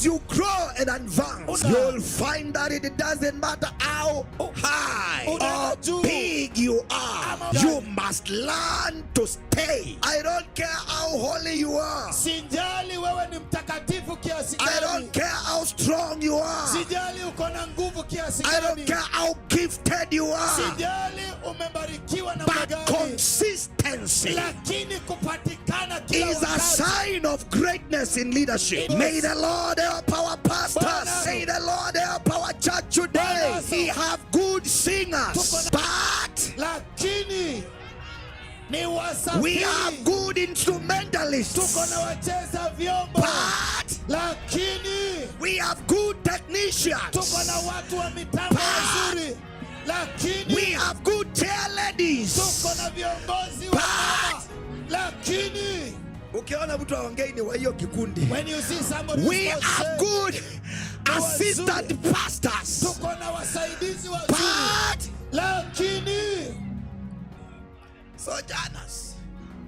As you grow and advance, you'll find that it doesn't matter how high or big you are, you must learn to stay. I don't care how holy you are. Sijali wewe ni mtakatifu kiasi I gani. Don't care how strong you are. Sijali uko na nguvu kiasi I don't gani. Care how gifted you are. Sijali umebarikiwa namna But gani. Consistency Lakini kupatikana kila is a wakati sign of greatness in leadership. May the Lord help our pastors. May the Lord help our church today. We have good singers, but lakini ni we wasafiri. Have good instrumentalists. Tuko na wacheza vyombo, But lakini we have good technicians. Tuko na watu wa mitambo wazuri, lakini We have good chair ladies. Tuko na viongozi wa mama, lakini Ukiona mtu aongei ni wa hiyo kikundi. When you see somebody We who's not have saved, good assistant pastors. Tuko na wasaidizi wazuri, But lakini sojourners.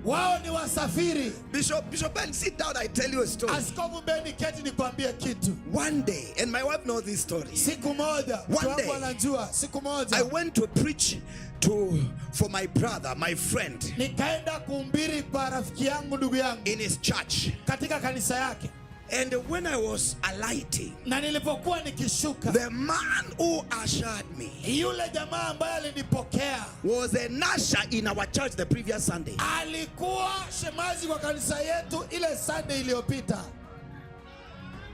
Wao ni wasafiri. Bishop Ben, sit down. I tell you a story. Askofu Beni, keti nikwambie kitu. One day, and my wife knows this story. Siku moja, One mke wangu day, anajua, siku moja I went to preach to for my brother, my friend, nikaenda kuhubiri kwa rafiki yangu, ndugu yangu, in his church. Katika kanisa yake. And when I was alighting, Na nilipokuwa nikishuka, the man who ushered me yule jamaa ambaye alinipokea was an usher in our church the previous Sunday. Alikuwa shemasi kwa kanisa yetu ile Sunday iliyopita.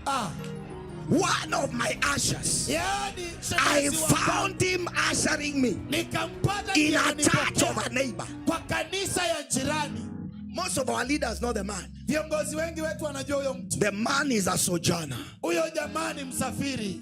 Ah, One of my ushers. Yani I shemasi wa found him ushering me nikampata in a ndiye church of ananipokea a neighbor. Kwa kanisa ya jirani. Most of our leaders know the man. Viongozi wengi wetu wanajua huyo mtu. The man is a sojourner. Huyo jamaa ni msafiri.